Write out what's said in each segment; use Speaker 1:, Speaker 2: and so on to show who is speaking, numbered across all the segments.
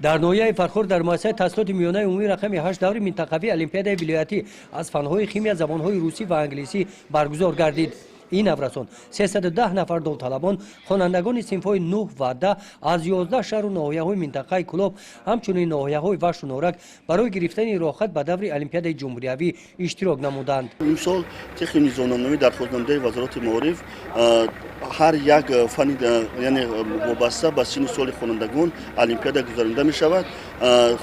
Speaker 1: Дар ноҳияи Фархор дар муассисаи таҳсилоти миёнаи умумӣ рақами 8 даври минтақавии олимпиадаи вилоятӣ аз фанҳои химия, забонҳои русӣ ва англисӣ баргузор гардид. Ин наврасон, 310 нафар довталабон, хонандагони синфҳои 9 ва 10 аз 11 шаҳру ноҳияҳои минтақаи Кӯлоб, ҳамчунин ноҳияҳои Вашу Норак барои гирифтани роҳхат ба даври олимпиадаи ҷумҳуриявӣ иштирок намуданд.
Speaker 2: Имсол тибқи низомномаи дархостнамудаи Вазорати маориф ҳар як фани, яъне вобаста ба синну соли хонандагон, олимпиада гузаронида мешавад.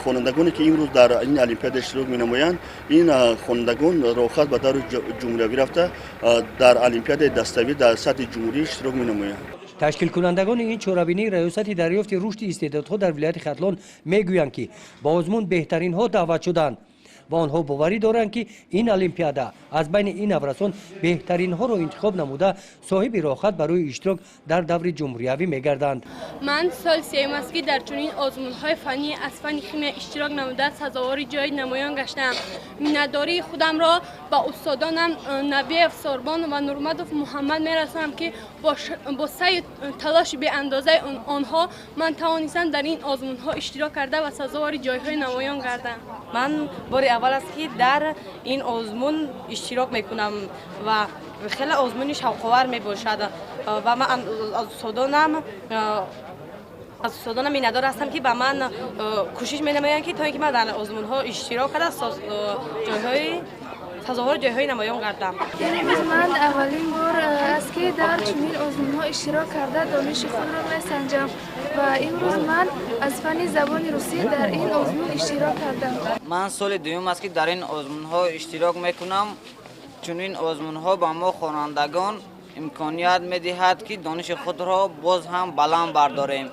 Speaker 2: Хонандагоне, ки имрӯз дар ин олимпиада иштирок менамоянд, ин хонандагон роҳхат ба даври ҷумҳуриявӣ рафта, дар олимпиадаи даставӣ дар сатҳи ҷумҳурӣ иштирок менамоянд.
Speaker 1: Ташкилкунандагони ин чорабинии Раёсати дарёфти рушди истеъдодҳо дар вилояти Хатлон мегӯянд, ки ба озмун беҳтаринҳо даъват шуданд ва онҳо боварӣ доранд, ки ин олимпиада аз байни ин наврасон беҳтаринҳоро интихоб намуда, соҳиби роҳхат барои иштирок дар даври ҷумҳуриявӣ мегарданд.
Speaker 3: Ман соли сеюм аст, ки дар чунин озмунҳои фаннӣ аз фанни химия иштирок намуда, сазовори ҷои намоён гаштаам. Миннатдории худамро ба устодонам Набиев Сорбон ва Нурмадов Муҳаммад мерасонам, ки бо саъю талоши беандозаи онҳо ман тавонистам дар ин озмунҳо иштирок карда ва сазовори ҷойҳои намоён гардам.
Speaker 4: Ман бори аввал аст, ки дар ин озмун иштирок мекунам ва хеле озмуни шавқовар мебошад ва ман аз устодонам миннатдор ҳастам, ки ба ман кӯшиш менамоянд, ки то ин ки ман дар озмунҳо иштирок карда, ҷойҳои сазовори ҷойҳои намоён гардам.
Speaker 5: Имрӯз ман аввалин бор аст, ки дар чунин озмунҳо иштирок карда, дониши худро месанҷам ва имрӯз ман аз фанни забони русӣ дар ин озмун иштирок кардам.
Speaker 6: Ман соли дуюм аст, ки дар ин озмунҳо иштирок мекунам. Чунин озмунҳо ба мо хонандагон имконият медиҳад, ки дониши худро боз ҳам баланд бардорем.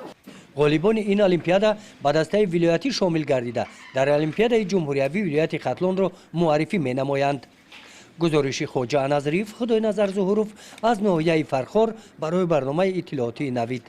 Speaker 1: Ғолибони ин олимпиада ба дастаи вилоятӣ шомил гардида, дар олимпиадаи ҷумҳуриявӣ вилояти Хатлонро муаррифӣ менамоянд. Гузориши Хоҷа Назариф, Худойназар Зуҳуров аз ноҳияи Фархор барои барномаи иттилоотии «Навид».